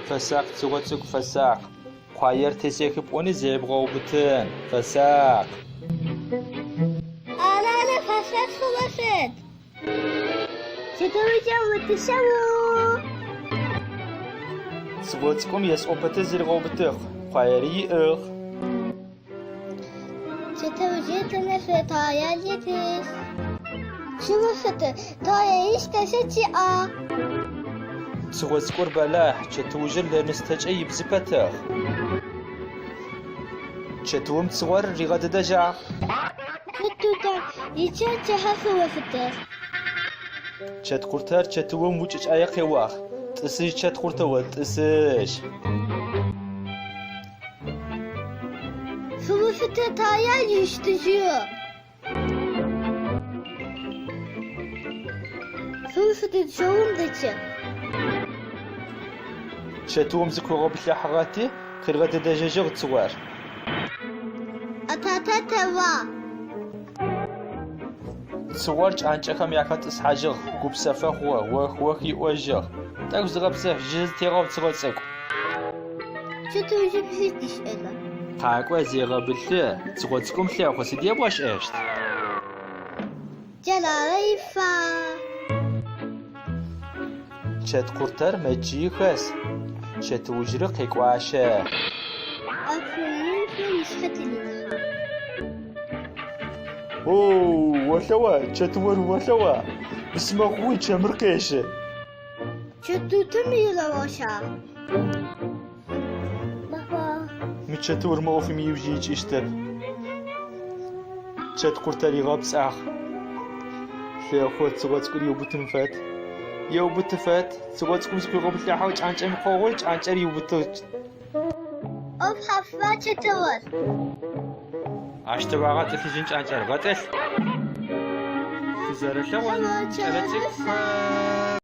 Фэсакъ, цыгъо цӏыкӏу, фэсакъ. Къуаер тесэхы пӏони зебгъэубытын. Фэсакъ. Ары, ары, фэсакъ, фыуфыт. Чэтыукӏэ утыщэу. Цыгъо цӏыкӏум есӏо пэтзэ зыригъэубытыгъ, къуаери ыӏыгъ. Чэтыужъыр тынэфы таер итыщ. Шыуфыты тае иштэсы чъыӏэ. Цыгъо цӏыкӏур бэлахь, чэтыужъыр лэныстэкӏэ ибзы пэтыгъ. Чэтыум цыгъор ригъэдэдэжьагъ. Чэтыутэр ичэу кӏыхьэ фыуфытыгъ. Чэткъуртэр чэтыум укӏыкӏае къеуагъ. Тӏысыжь, чэткъуртэ о, тӏысыжь. Фыуфыты таер ищтыжьыгъ. Фыуфыты чэум дэкӏы. Чэтыум зыкъуигъэбылъыхьагъэти, къыригъэдэдэжьыгъ цыгъор. Атата тэуа. Цыгъор кӏанкӏэхэм ахэтӏысхьажьыгъ, гупсэфэ хъугъэ, ох-ох ыӏожьыгъ. Тӏэкӏу зыгъэпсэф, жьы зытегъэу, цыгъо цӏыкӏу. Чэтыужъым сыд ышӏэрэр? Къакӏо, зегъэбылъы, цыгъо цӏыкӏум лъэхъу, сыд ебгъэшӏэщт? Джэрарэ ифагъ. Чэткъуртэр мэкӏыи хэс, чэтыужъыри къекӏуашъэ. Ӏэпыумышӏу ышъхьэ тырилъхьагъ. Оу, олъэгъуа, чэтыор олъэгъуа? Бысымэхъуи чэмыр къещэ. Чэтыутым илэгъощагъ. Мы чэтыур мы ӏофым иужь икӏыщтэп. Чэткъуртэр ыгъэпцӏагъ. Лъэхъу цыгъо цӏыкӏур ыубытын фэд. Еубыты фэд. Цыгъо цӏыкӏум зыкъуигъэбылъыхьагъ, кӏанкӏэм икъогъуи кӏанкӏэр ыубытыгъ. Ӏоф хьафба чэтыур? Ащ тыуагъэтӏылъыжьын кӏанкӏэр гъэтӏылъ. Тызэрэлъэгъун, кӏэлэцӏыкӏухэр.